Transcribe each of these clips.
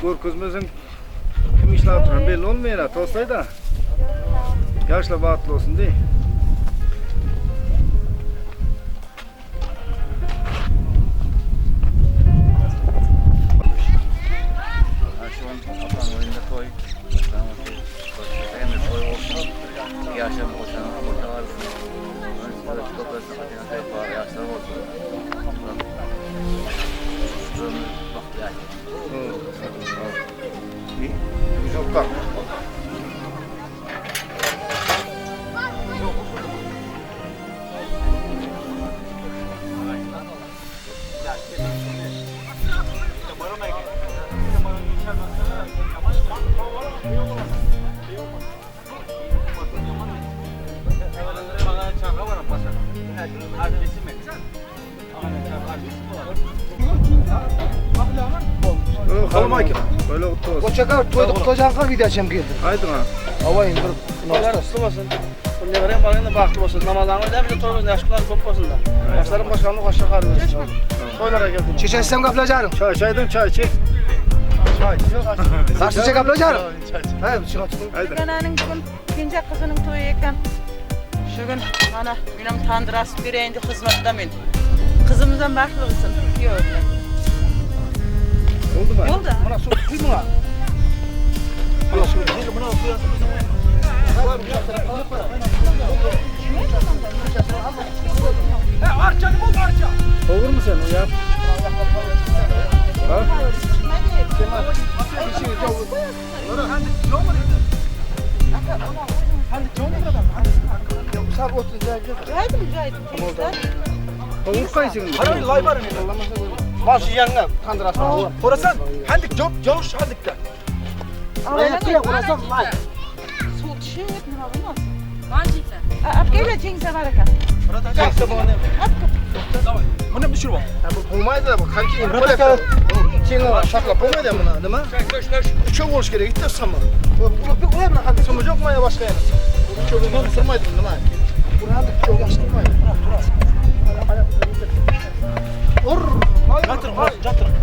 Görkezmeseň kim işläp oturan belli bolmaýar, tostaý-da. Ýaşlar bagtly bolsun diý. Goçakar toýda gutlajanka wideoçam geldi. Aýdyň ha. Awa indi bir Toýlar kutly bolsun. Neberem baryň bagtly bolsun. Namazaňyz näme toý bolsun, ýaşlar köp bolsun da. Ýaşlaryň başlanyny hoşça galyň. Toýlara geldim. Çeçesem gaplajarym. Çaý çaýdan çaý çek. Çaý. Garşyça gaplajarym. He, çyga çykyň. Aýdyň. Genäniň bugün kenje gyzynyň toýy eken. Şu gün mana menem tandyr asyp bereýin diýip hyzmatda men. Gyzymyzam bagtly bolsun. Kýewi bilen. Boldumy? Boldy. Muna su kuý muňa. Muna su Olur mu sen o ya? Ha? Jaýdym jaýdym. Tavuk kaysın. Baş ýaňa tandyr asma. Horasan, handik job joş handikda. Horasan lay. Suw düşüp nima bo'lmasa. Alıp gel jengsa var ekan. Buni pishirib ol. Bu bo'lmaydi, bu qancha qo'lyapti. Keyin shaklab bo'lmaydi buni, nima? Uchoq bo'lish kerak, bitta simi. Ulug'bek ular bilan qanday simi yo'qmi yo boshqa yana? Uchoq turmaydi nima? Ularni uchoq yaxshi turmaydi. Ur, Yatırın, yatırın.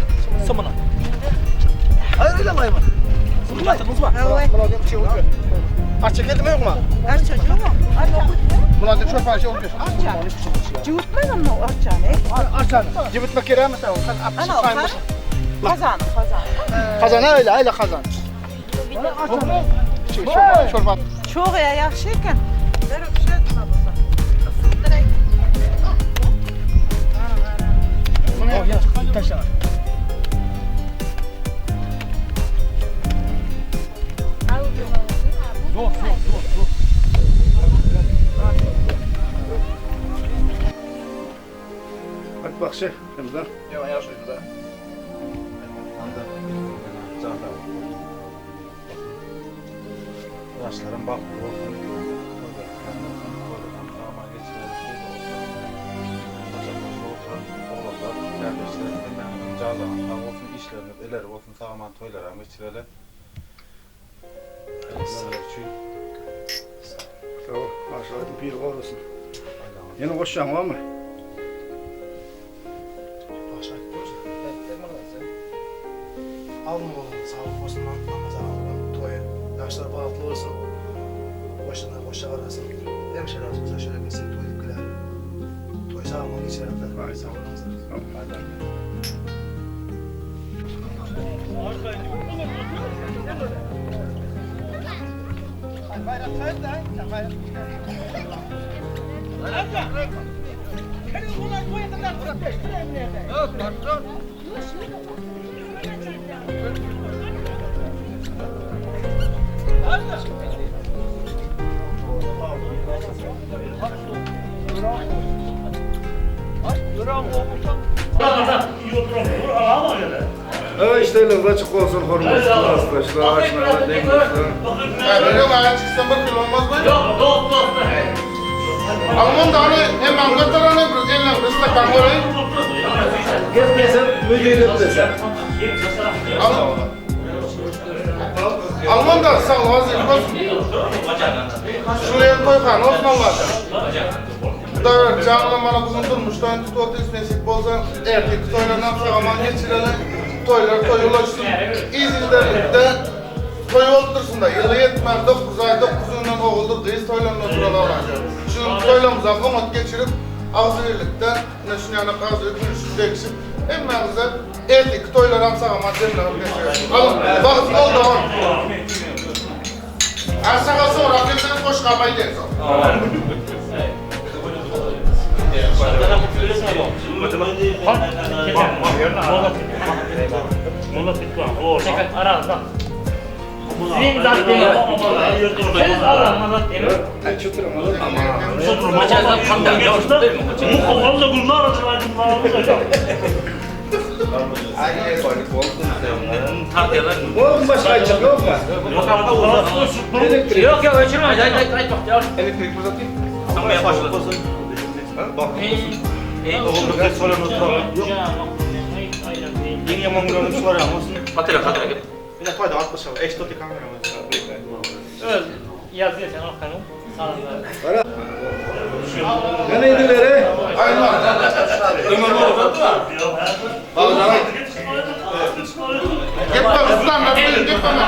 Simini. Hayır, öyle layman. Yatırdingizmi? Archa keldimi yo'qmi? Archa yo'qmi? Archa. Bularni cho'rpa archa o'tib. Archa. Jivitmayman archani. Archani. Jivitmak kerakmi sen? Ana qozon, qozon. Qozon ayla, ayla qozon. Sho'rva, sho'rva. Cho'g'i yaxshi ekan. Darrov pishadi nima bo'lsa. Isittiray. Tashla. Yo'q, yo'q, yo'q, yo'q. Bak bak şey. Emre. Yo'q, yaxshi da. Yaşlarım baktı olsun. Sağman geçirelim, şey de olsun. Bacaklar olsun, oğlanlar, kardeşler, hemen cazan, sağ olsun, işlerimiz, eller olsun, sağman toylara geçirelim. Hayırlı için. Sağ ol. Maşallah bir olsun. Yeni koşacağım var mı? Alın oğlum, sağlık olsun, namaz alın, toyu, yaşlar bağlı olsun. Başına hoşça kalasın. Hem şöyle olsun, şöyle bilsin, toy güler. Toy sağ olun, geçirelim. Sağ olun. Evet işte öyle açık olsun hormuz. Arkadaşlar, açmalar, denk olsun. Öyle bana çıksam bak olmaz mı? Yok, yok, yok. Alman da hani hem anlatar hani bir elle ıslak kangoru. Gel desem, müdürüm desem. Alman da sağ ol, olsun. Şuraya koy kan, olsun Allah'tan. Da canlı bana bugün durmuştan tut orta nesip bolsa erkek toylardan sağaman geçirelim. Toýlar toý ulaşsyn. Yzygiderlikde toý bolup dursun-da. Ýyly ýetmän 9 aý 9 günden oguldyr gyz toýlanyp oturalım aýda. Şu gün toýlarymyzy oňat geçirip, agzybirlikde, ine şuny ýaly agzybir gülüşip, degişip, hemmämize ertirki toýlaram sag-aman jemlenip geçirelim. Alyň, bagtly bol dogan. Arsaga sorap gelseňiz goşgam aýdaýyn soň. Oğlum başka aytacak yok mu? Elektrik. Yok yok öçürme. Ayt ayt ayt bak. Elektrik uzatayım. Hatırla hatırla. Yazıyor sen arkanı. Ne neydileri? Git bak ustam ben buyur git bana.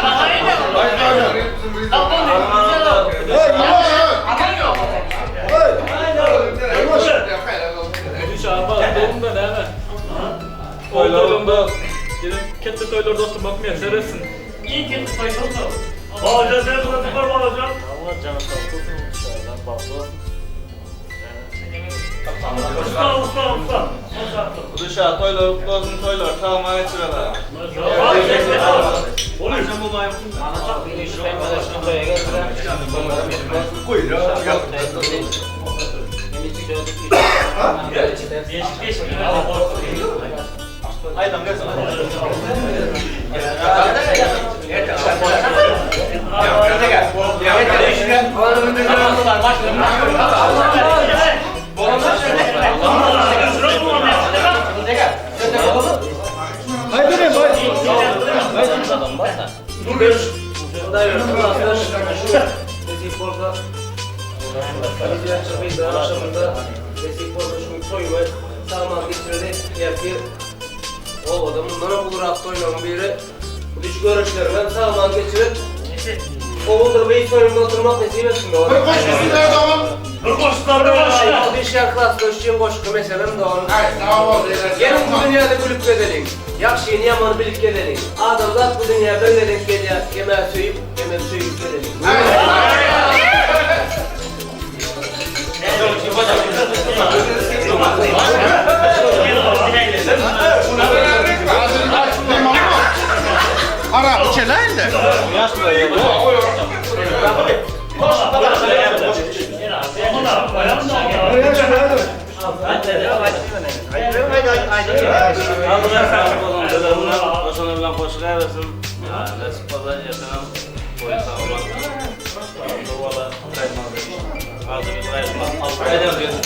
Toylarında gelin kendi toylarda oturmak mı seversin? İyi kendi toylarda. Bağıracağız, sen burada var bağıracağım. Allah canı sağ olsun. İnşallah bağlı olsun. Usta, usta, usta. Dışa toylar kutlu olsun toylar sağma geçirelim. Haydi ne haydi. Nesip olsa Biz akşamında nesip olsa şu toy var. Sağman geçirdi. Erki o adamın bana bulur hafta oynayan biri. Bu düş görüşlerinden sağman geçirip Oğuldur Bey soyunda oturmak nesip etsin. Bir koşkusu nerede oğlum? Dişler klas koşuyor koşku meselem de onun. Ay sağ ol. Gelin bu dünyada gülüp gezelim. Yakşıyı yamanı bilip gezelim. Adamzat bu dünya böyle denk geliyor. Kemer suyup, kemer suyup gezelim. Ara içeler de.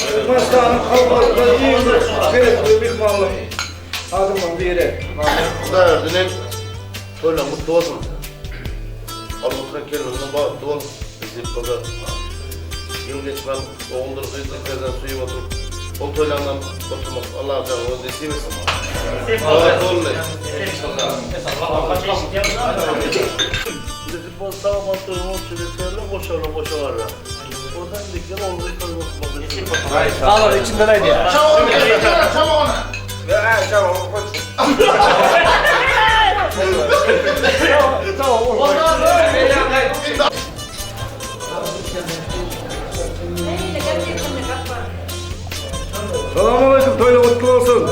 Türkmenistan'ın halklarında iyi bir gerekli mihmanlık adımın biri. Xudaýerden toýlar mutlu olsun. Almutran kelinimizin bagtly bolsun. Nesip bolsa. Ýyl geçmän oguldyr gyzdyr perzent söýüp oturup, ol toýlardan oturmak Allah jany öz nesip etsin. Bagtly bolun. Nesip olsa amatörüm olsun, yeterli koşalım koşavarla. Oradan dikler oldu kalmasın. Alın içinden haydi. Çabuk onu, çabuk onu. Selamun aleyküm, toyla kutlu olsun.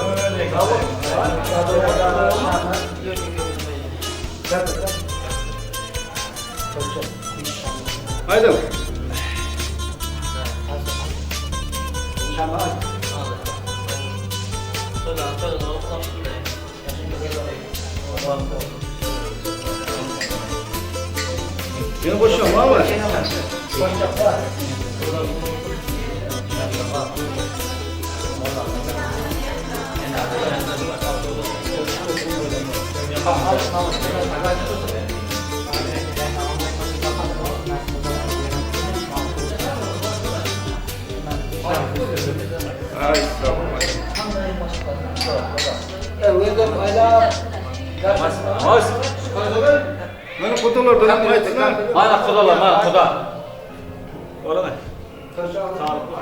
Haydi. Ben koşuyorum ama. Ay sağ ol. Mana gudalardan hem aýtsana. Mana gudalar, mana guda. Olar. Sağlıklı.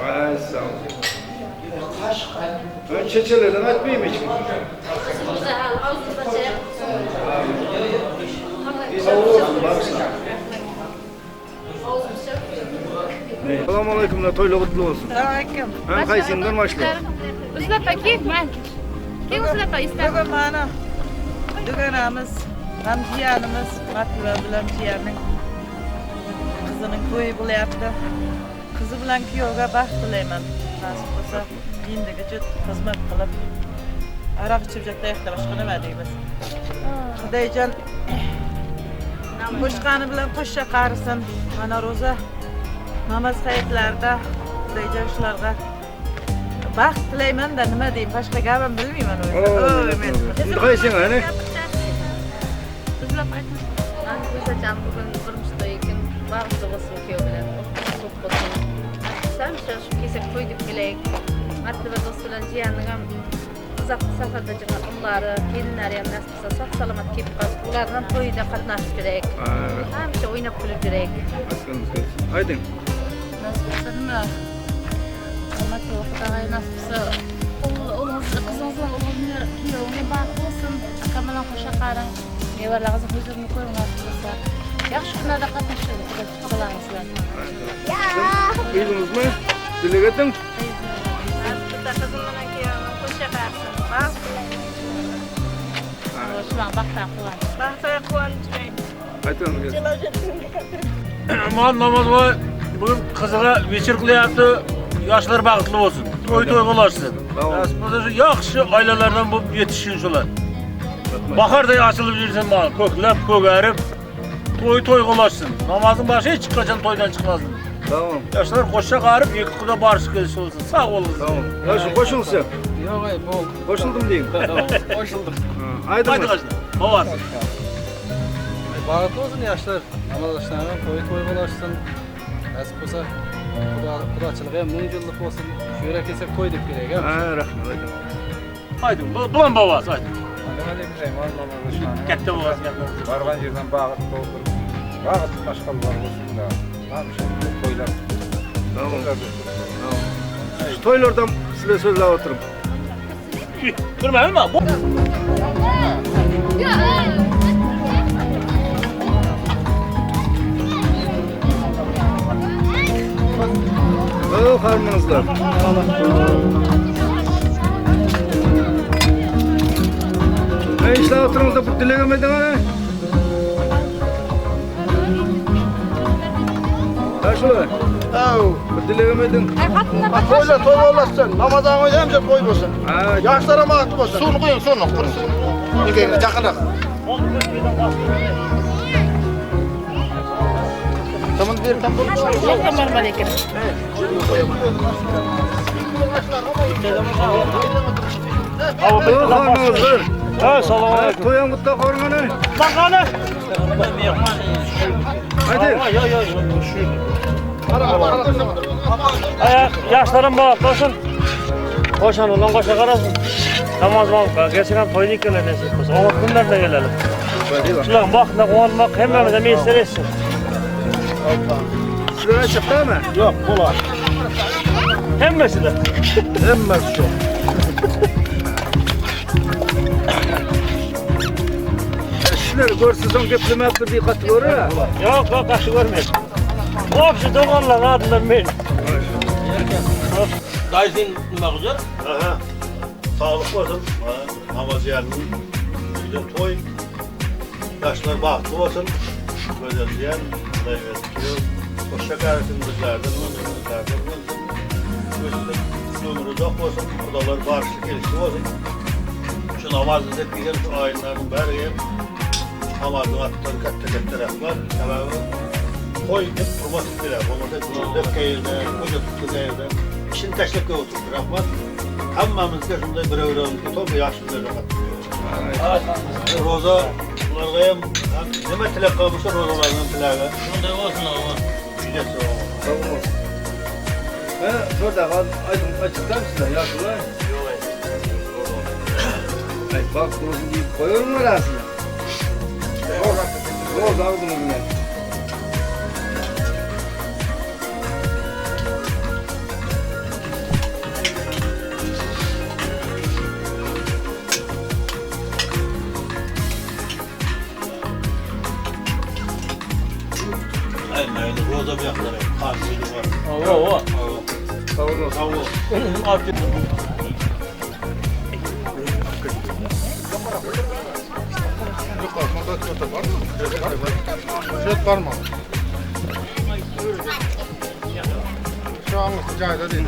Ay sağ ol. Ben çeçelerden aýtmaýyn hiç kim. Sag bolsun, bagyşla. Salam aleýkum, toýlar gutly bolsun. Aleýkum. Ha, haýsyndan başlaýyn? Uzlapa kim? Men. Kim uzlapa ister? Bugun mana dugonamiz, ham jiyanimiz Matluba bilan jiyanning qizining to'yi bo'lyapti. Qizi bilan kuyovga baxt tilayman. Nasib bo'lsa, endigi xizmat qilib, aroq ichib yotaylik boshqa nima deymiz. Xudoyjon qo'shqani bilan qo'shsha qarisin. Mana ro'za namoz hayitlarida Xudoyjon shularga baxt tilayman-da, nima deyim, boshqa gapim bilmayman o'zim. Oy, men. Endi qaysing, ana? Uzlapa aytma. Gülsacam bugün durmuş to'yi ekan. Baxtli bo'lsin kuyov bilan. Suq bo'lsin. Sen shu kelsak to'y deb kelaylik. Martaba do'st bilan jiyanning ham uzoq safarda жүрген ұлдары, келінлері ham nasib qilsa sog' salomat kelib qolsin. Ularning ham to'yida qatnashib yuraylik. Hamisha o'ynab kulib yuraylik. Aýdyň. Nasip qilsa nima? Alloh Xudoy nasip qilsa o'g'lingiz, qizingiz bilan o'g'lingiz kuyovingiz baxtli bo'lsin. Akam bilan qo'sha qaring. Nevaralaringizni huzurini ko'ring nasib qilsa. Yaxshi kunlarda qatnashing, Xudo tutqalaring sizlarni. Gyzyňyzmy? Dileg ediň. Nasip qilsa qizim bilan kuyovim qo'sha qarisin. Baxt tilayman. Shularni baxtdan quvonch. Baxtga quvonch Aýdyň. Aman Namazboy bugun qiziga vechir qilyapti. Yoshlar baxtli bo'lsin. To'y to'y bo'larsin. Nasib bo'lsa shu yaxshi oilalardan bo'lib yetishsin shular. Bahorday ochilib yursin mana, ko'klab, ko'garib, to'y to'y bo'larsin. Namozning boshi hech qachon to'ydan chiqmasin. Tamam. Yoshlar qo'sha qarib, ikki quda borish kelish bo'lsin. Sog' bo'lsin. Tamam. Ýaşuly goşulsa. Ýok, aý, bol. Goşuldum diýiň. Goşuldum. Aýdyň. Haydi kaçtı. Babası. Bagtly bolsun ýaşlar. Namazlaşlaryň toýy toý bolarсын. Nasip bolsa Huda hudaçylyk hem 1000 ýyllyk bolsun. Şu ýere kelsek toý diýip gerek, Ha, rahmet aýdyň. Haydi, bu, bulan babası haydi. Namazlaşlaryň Katta babası, katta babası. Bargan ýerden bagyt doldurup, bagyt maşgalalar bolsun da. Toýlar. Tamam. Şu toýlardan size sözläp oturyň. Durma, durma. Bu- Oh, harmyňyzlar. Ne işläp oturyňyzda bir dilegem ediň ana. Ýaşuly. Au. Bir dilegem ediň. Toýlar toý bolsun. Namazan oýda hemşe toý bolsun. Ha, Ýaşlara bagtly bolsun. Suwuny goýuň, suwuny, qury suwuny. Ýekeňe ýakynrak. Tamam bir tam Oh, harmyňyzlar. Ha, salam aleyküm. Toýam gutla goruň ana. Bakalım. Haydi. Yo yo yo. Ayak yaşlarım baxtli olsun. Qo'shan ulan qo'sha qarasin. Namoz geçiren to'yni kelar nasib bo'lsa. Omad kunlarda kelelim. Shular baxtli quvonmoq hammamizga miyasar etsin. Sizler açıkta mı? Ýok, bolar. Hammasi de. Hemmesi şu. Sizler görse soň geplemekdir diýip gaty görür. Yo'q, yo'q, qarshi ko'rmaydi. Общий do'konlar adından men. Dayısın nima güzel? Aha. Sağlık olsun. Namaz yerinin güzel toy. Yaşlar bahtlı olsun. Güzel diyen. Dayı versin. Hoşça kalın bizlerden, bizlerden olsun. Ömrü uzak olsun. Odalar barışlı gelişli olsun. Şu namazı dep giden şu ayinlerin bari hem namazın atları katta katta rahmet. Sebebi toy dep durmak istiyor. Olmasa dep keyirde, koca tuttu keyirde. İşini taşlap oturdu rahmet. Hammamizga shunday bir-birimizga to'g'ri yaxshi rahmat. Ro'za ularga ham nima tilak qilsa ro'zalarning tilagi. Shunday bo'lsin, aman. Sag bolsun. He, şurada aýdym aýtjaklar sizler, ýaşuly. Ýok, Aý, bak bolsun diýip goýaryn arasynda. Ýok, agzyňyz bilen. Şöt barma. Şu anlık cayda değil.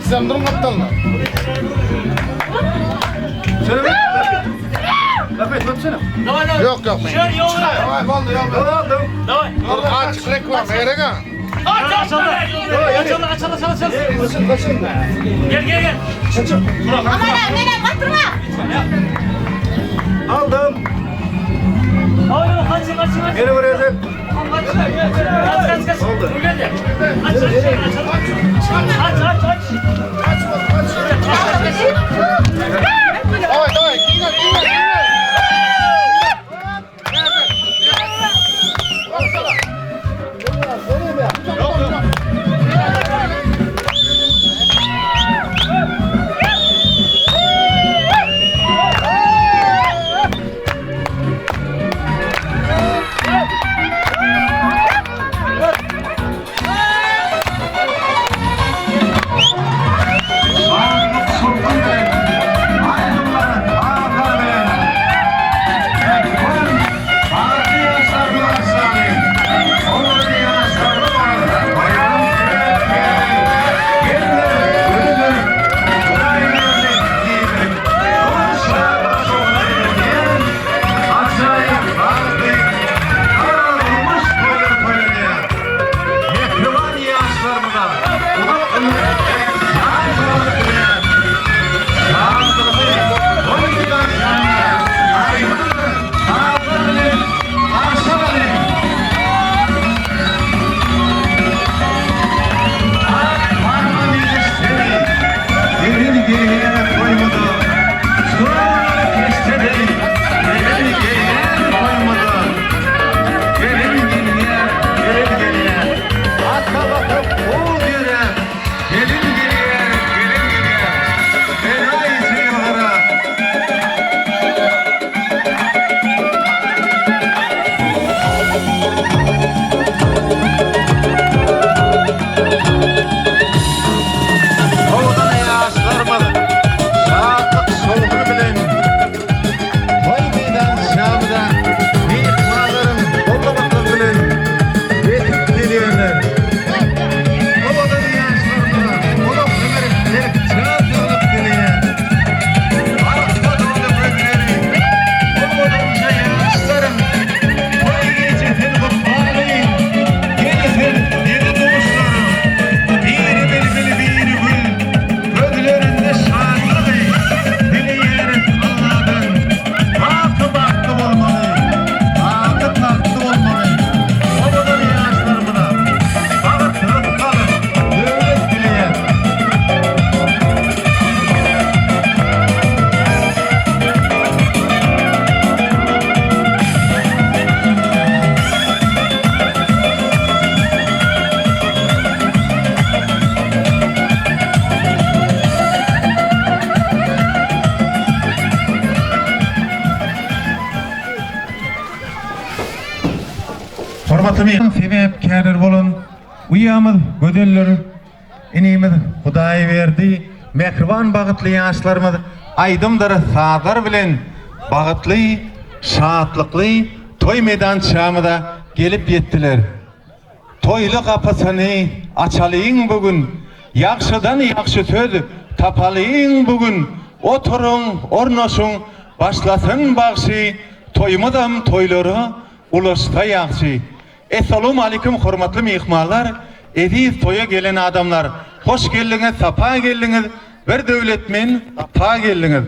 Sen durun kaptanla. Yok yok. Davay boldy yok. Açık reklam gerek ha. Aldım. Yine buraya sen. Oldu. Davay davay giňel giňel giňel. Hormatly myhman sebäpkärleri bolan uýamyz Gözeller inimiz Hudaýberdi mähriban bagytly ýaşlarymyz aýdymdyr sazlar bilen bagytly şatlykly toý meýdançamyza gelip ýetdiler. Toýly gapysyny açalyň bu gün, Ýagşydan ýagşy söz tapalyň bu gün, Oturyň, ornaşyň, başlasyn bagşy, Toýumyzam toýlara ulaşsa ýagşy. Essalawmaleýkim hormatly myhmanlar, eziz toýa gelen adamlar, hoş geldiňiz, sapa geldiňiz, bir döwlet men gapa geldiňiz.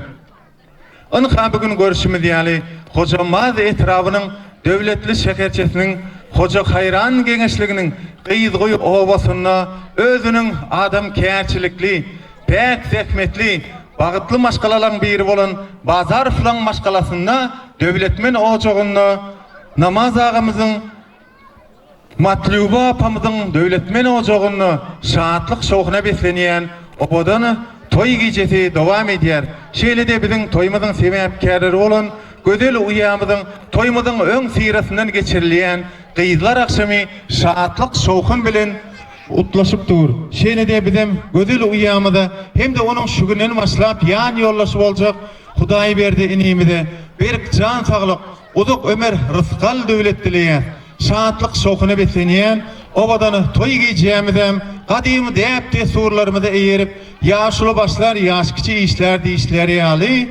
Ynha bu gün görşümiz ýaly Hojambaz etrabynyň Döwletli şäherçesiniň Hojahaýran geňeşliginiň Gyzguýy obasynda özüniň adamkärçilikli, päk zähmetli, bagtly maşgalalaryň biri bolan Bazarowlaryň maşgalasynda Döwletmen ojagynda Namaz agamyzyň Matlýuba apamyzyň Döwletmen ojagynda şatlyk-şowhuna beslenýän owadan toý gijesi dowam edýär. Şeýle-de biziň toýumyzyň sebäpkärleri bolan Gözel uýamyzyň toýumyzyň öň syrasyndan geçirilýän gyzlar agşamy şatlyk-şowhun bilen utgaşyp dur. Şeýle-de bizem Gözel uýamyza hem-de onuň şu günden başlap ýan ýoldaşy boljak Hudaýberdi inimize berk jan saglyk, Uzak ömür, rysgal-döwlet dileýäs. Şatlyk-şowhuna beslenýän owadan toý gijämizem gadymy däp-dessurlarymyza eýerip, ýaşuly başlar, ýaş kiçi işlär diýişleri ýaly,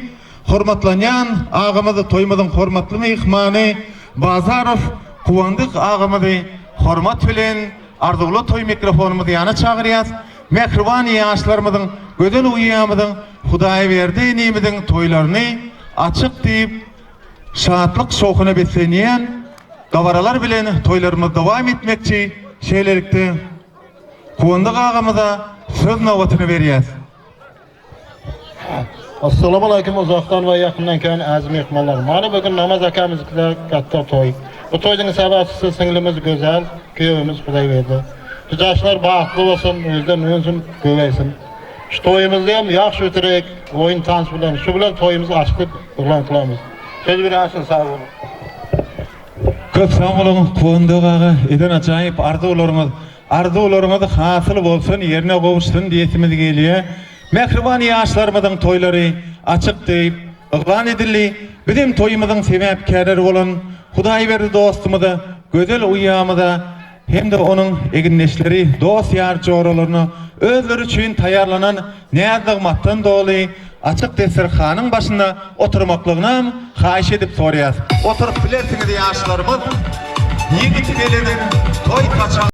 hormatlanýan agamyz, toýumyzyň hormatly myhmany Bazarow Kuwandyk agamyzy hormat bilen arzuwly toý mikrofonymyz ýana çagyrýas. Mähriban ýaşlarymyzyň, gözel uýamyzyň, Hudaýberdi inimiziň toýlaryny açyk diýip, Şatlyk-şowhuna beslenýän dabaralar bilen toýlarymyz dowam etmekçi. Şeýlelikde, Guwandyk agamyza söz nobatyny berýäs. Assalamualeýkum uzakdan we ýakyndan kän äziz myhmanlar. Mana bu gün Namaz akamyzda katta toý. Bu toýduň sebäpçisi siňlimiz Gözel, küýewimiz Hudaýberdi. Şu jaşlar bagtly bolsun, özden önsün, köbeýsin. Şu toýumyzda hem ýagşy ötürek, oýun tans bilen, şu bilen toýumyzy açdyk, yglan kylamyz. Söz berýän sag boluň. Köp sag boluň Kuwandyk aga eden ajaýyp arzuwlaryňyz arzuwlaryňyz hasyl bolsun ýerine gowuşsyn diýesimiz gelýä mähriban ýaşlarymyzyň toýlary açyk diýip yglan edildi bizem toýumyzyň sebäpkärleri bolan Hudaýberdi dostumyza Gözel uýamyza hem-de onuň egindeşleri, dost-ýar-joralaryna özleri üçin taýýarlanan näz-nygmatdan doly açyk desterhanyň başynda oturmaklygynam haýyş edip soraýas. Oturyp bilersiňiz ýaşlarymyz, ýigit geleniň toý saçagy.